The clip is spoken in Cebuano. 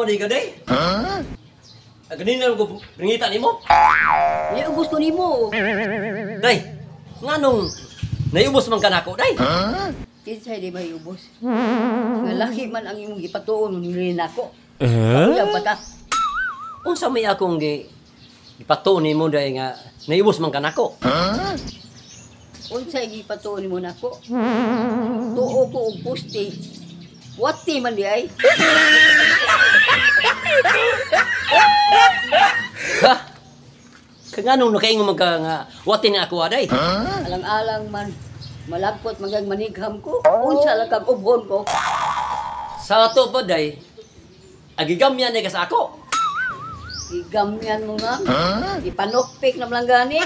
man di ka day? Huh? Ganina ko pringita nimo? Iubos ko nimo. Day, nganong naiubos man ka nako, day? Kinsay di maiubos? Nga laki man ang imong gipatuon ni nako. Eh? Pa ta. Unsa may akong gipatuon nimo, day, nga naiubos man ka nako? Unsay gipatuon nimo nako? Tuo ko og poste. Wati man di ay. Ha? Nganong nakaingon man ka nga wati na ako, aday? Alang-alang man malagpot magyag manigham ko. Unsa lang kag ubhon ko. Sa ato pa, day, agigamyan na ka sa ako. Gigamyan mo nga. Ipanokpik na lang gani.